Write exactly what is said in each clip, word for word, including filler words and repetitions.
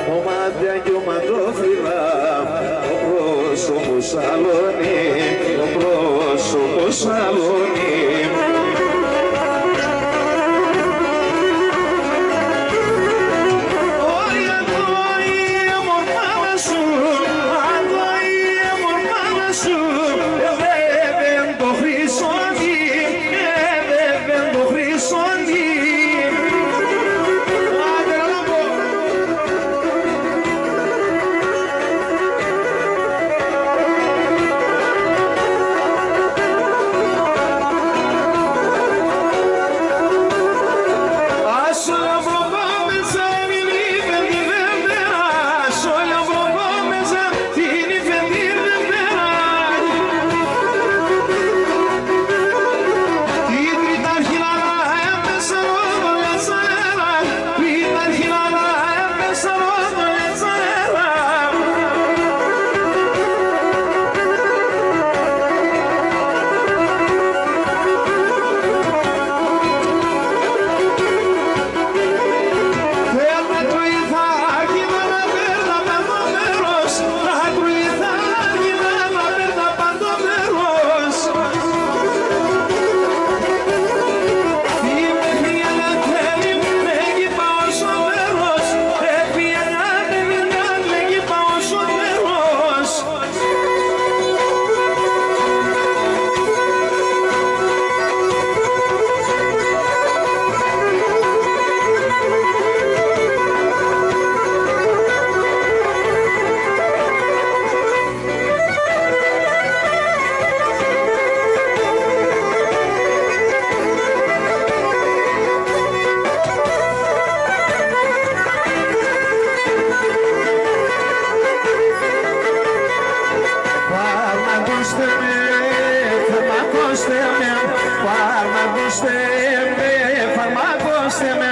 Κομάτια κι οματόφυλλα, ο πρόσωπος σαλόνι, ο πρόσωπος σαλόνι. Ωρ' η αδό η εμορφάνα σου, αδό η εμορφάνα σου, εδέβεν το χρυσόν τη, εδέβεν το χρυσόν τη. Άντε, να το πω. Ας λαμπροπάμεσα την Εφέντη Δευτέρα, ας λαμπροπάμεσα την Εφέντη Δευτέρα. Την Τρίτα αρχινάρα έπεσαν ότο λετσαρέρα, την Τρίτα αρχινάρα έπεσαν ότο λετσαρέρα. Φέρ' τα τρουηδάκια να παίρ' τα παντό μέρος, τα τρουηδάκια να παίρ' τα παντό μέρος. Είμαι μια Ελευθερία, λέγει, πάω σο μέρος, ε, μια Ελευθερία, λέγει, πάω σο μέρος. Φαρμακώστε με, φαρμακώστε με, φαρμακώστε με, φαρμακώστε με.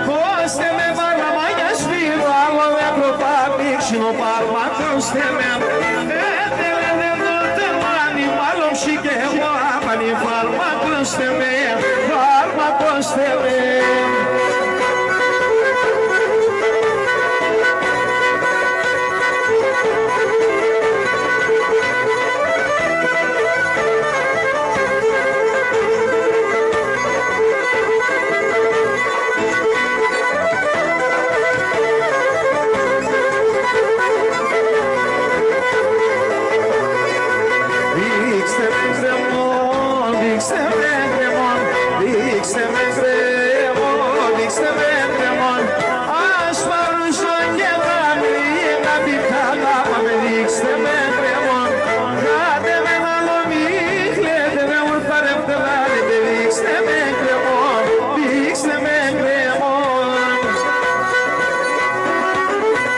Δώστε με βαρμάνια σπίρου, άλλο με προπάμι, ξινοπαρμακώστε με. Έδερεν το τεμάνι, μάλλον ψήκε εγώ άμανι, φαρμακώστε με, φαρμακώστε με. Δείξτε με γκρεμόν, δείξτε με γκρεμόν, δείξτε με γκρεμόν. Step